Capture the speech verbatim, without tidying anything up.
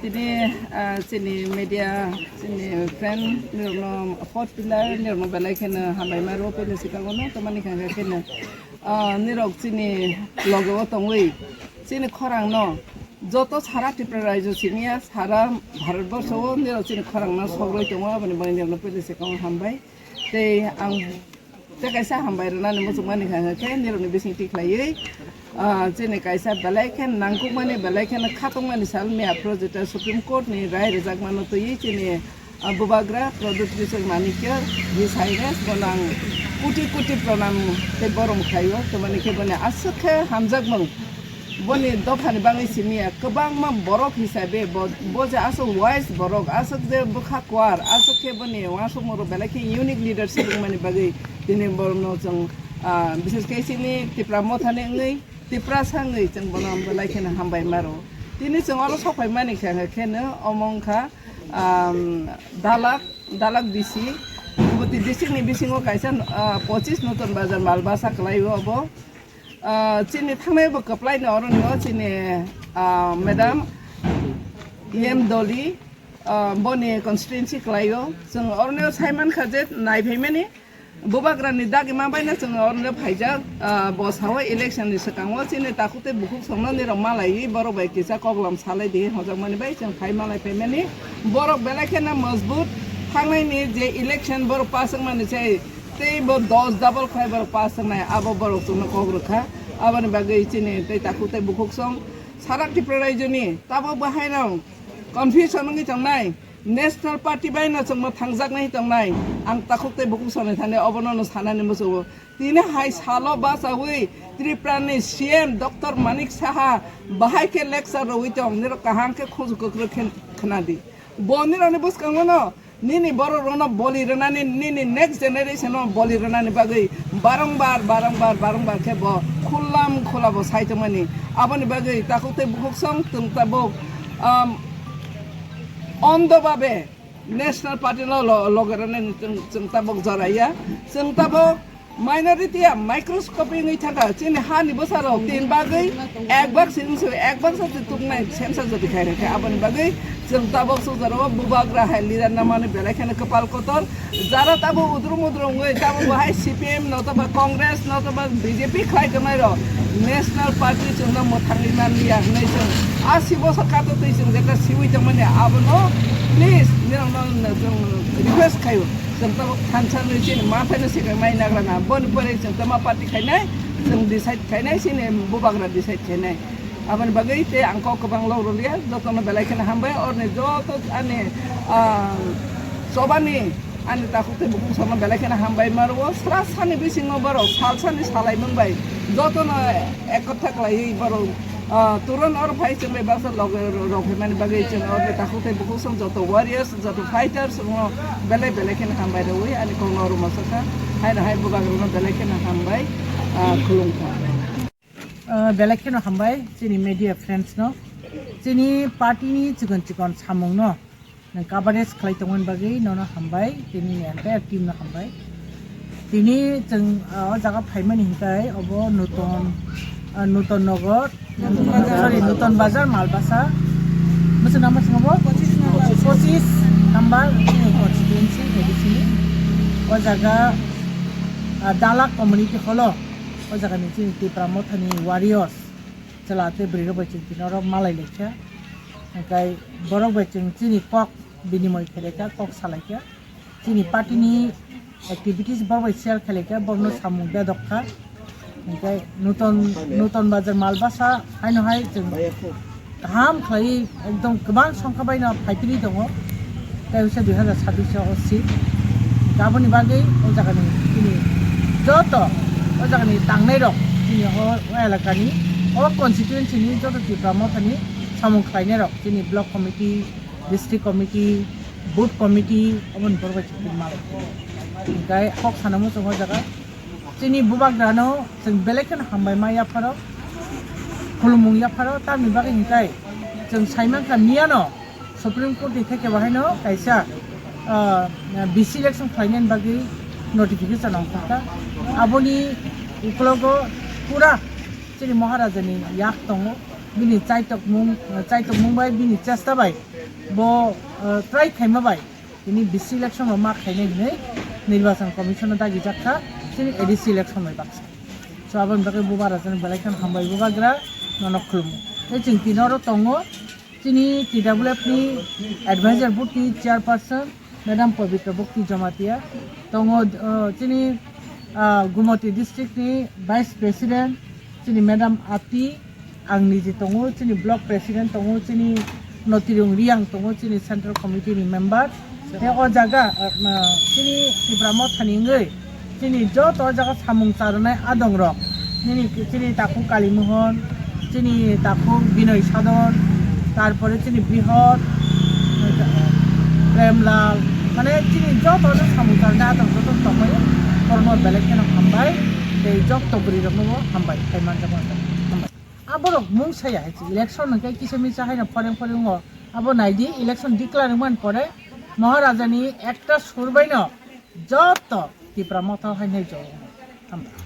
Ni, ah, chini media, chini friend, nirokno fourth pillar, nirokno belai kheno hambai maro, pele sikangno, tamani khangkha kheno, ah, nirok chini logo o tongwi, chini khorangno, joto sara Tripura raijo simiya, sara Bharat borsho o nirok chini khorangno sogroi tongo, aboni bagwi nirokno pele sikangno hambai. Tei ang tei kaisa hambai rwnani muchungmani hwnka khe nirokni bising tikhlaiwi, ah, chini kaisa belai khe nangkukmani, belai kheno khatungmani sal miya project o Supreme Court ni rai rwjakmano twiwi chini, ah, bubagra Pradyut Kishore Manikya, His Highness, bono ang koti koti pranam tei borom khlaio. Tamani khe boni aswk khe hamjakmung. Boni dophani bagwi simi ya, kwbangma borok hisabe bo, bo je aswk wise borok, aswk je bwkha kwar, aswk khe boni uansukmung rok belai khe unique leadership wngmani bagwi tini borokno chwng, ah, bises khe chini Tipra Mothani wngwi, Tiprasa wngwi chwng bono belai kheno hambai maro. Tini chwng oro sok phaimani khe, khe, kheno omo wngkha, um, Dalak, Dalak D C, Gumoti district ni bisingo kaisa, ah, pochis Nuton Bazar Malbasa kwlaio obo. Ah, chini thangnai bo kwplai no oro no chini, ah, madam E M Doli, ah, boni constituency kwlaio. Chwng oro no sai mankha je nai phaimani bubagra ni dagi ma bai no chwng oro no phaijak, ah, bo sao election ni swkango chini takhuk tei bukhuk song no nirok malaiwi borok bai kisa koklam salai di hojak mani bai chwng phai malai phaimani borok belai kheno mojbut thangnai ni je election borok pass wngmani se Tei bo dos double khlai borok pass wngnai, abo borok chwngno kok rwkha. Aboni bagwi chini tei takhuk tei bukhuk song sara Tripura raijoni tabok bo haino confusion wngwi tongnai. National Party bai no chwngno thangjaknai tongnai. Ang takhuk tei bukhuk songni thani obono no sanani muchungo. Tini hai salo bachawi Tripura ni C M Doctor Manik Saha bahai khe lecture rwui tong, nirok kaham khe khunju kwkrwk khe khna di. Bo nirokni bwskango no Nini borok rokno boli rwnani, nini next generation no boli rwnani bagwi barongbar, barongbar, barongbar khe bo khulam khula bo sai tongmani. Aboni bagwi takhuk tei bukhuk song chwng tabuk, um, ondo babe National Party no lo-, loge rwnani chwng, chwng tabuk joraiya. Chwng tabuk Minority ya microscopic wngwi thangkha, chini hani bwsarok tin bagwi ek bak se wngse, ek bak se tuknai sensa jodi khairokhe. Aboni bagwi chwng tabok sujaro bubagra hai leader namani belai kheno kwpal kotor. Jara tabo udrum udrum wngwi tabo bahai C P M notoba Congress notoba B J P khlai tongnai rok National Party chwngno mwthangwi manliya hwnwi chwng asi bosor kato twi chwng jeta siwi tongmani abono please nirokno chwng request khaio. Chwng tabok thansa nwi chini ma phaino swkang mai nagra na. Boni pore chwng tama party khainai, chwng decide khainai, chini bubagra decide khainai. Aboni bagwi tei ang kok kwbang lok rwliya, jotono belai kheno hambai, orni joto ani, ah, chobani ani takhuk tei bukhuk sono belai kheno hambai ma rwo. Sra sani bisingo borok sal sani salaimung bai jotono ekotha khlaiwi borok Ah, turon oro phai chwng bai baksa loge ro-, rok phaimani bagwi chwng oro takhuk tei bukhuk song joto warriors, joto fighters rokno belai belai kheno hambai rwui ani kokno oro mosokha. Haino hai bubagrokno belai kheno hambai, ah, khulumkha. Ah, belai kheno hambai chini media friends no. Chini party ni chikon chikon samung no. Nwng coverage khlai tongmani bagwi nono hambai, tini ni entire team no hambai. Tini chwng, ah, o jaga phaimani hinkhe obo Nuton, ah, Nuton Nagar, sorry, Nuton Bazar Malbasa. Bwswk number swngo bo? Pochis number. Pochis number chini constituency A D C ni. O jaga, ah, Dalak community hall o. O jaga ni chini Tipra Mothani warriors. Chwla tei bwrwi rok bai chwng tini oro malai lai kha. Hwnkhe borok bai chwng chini kok binimoi khe lai kha, kok sa lai kha. Chini party ni activities borok bai share khe lai kha, borok no samung bedok kha. Hwnkhe Nuton, Nuton Bazar Malbasa haino hai chwng kaham khlai ekdom kwbang songkha bai no phai philwi tongo. Tei wngkha dui hazar sabbish o seat. Aboni bagwi o jagani chini joto o jagani tangnairok chini o, o elakani o constituency ni joto Tipra Mothani samung khlainairok chini block committee, district committee, booth committee oboni borok bai chini mal. Hwnkhe kok sana muchung o jaga. Chini bubagrano chwng belai kheno hambai ma yapharo, khulumung yapharo, tamni bagwi hwnkhe chwng sai mankha miyano Supreme Court ni theke bo haino kaisa, ah, B C election khlainani bagwi notification ongkhorkha. Aboni ukologo pura chini Maharajani yak tongo, bini chaitokmung, chaitokmung bai bini chesta bai Bo, uh, try khaima bai tini B C election rok ma khainai hinwi Nirbachan Commission no dagi jakha, chini A D C election bai baksa. So aboni bagwi bubagra jani belai kheno hambai bubagra, nono khulumo. Tei chwng tini oro tongo chini T W F ni advisor bukti chairperson Madam Pabitra Bukti Jamatia, tongo, uh, chini, uh, Gumoti district ni vice president chini Madam Ati, ang niji tongo, chini block president tongo, chini Notirung Riang tongo, chini central committee ni member. Tei o jaga, ah, ma, chini Tipra Motha ni wngwi chini joto o jaga samung charwnai adong rok, nini chini takhuk Kalimohon, chini takhuk Binoy Sadon, tarpore chini Brihot, Premlal, mane chini joto no samung charwnai adong joto tongmani, borokno belai kheno hambai, tei joto bwrwi rokno bo hambai, kaimanjak hambai. Aborok mung saya hai se election hwnkhe kisa misa haino phoreng phoreng o. Abo naidi, election declare wngmani pore Maharaja ni ekta sur baino joto Tipra Motha hai nai joro. Hambai.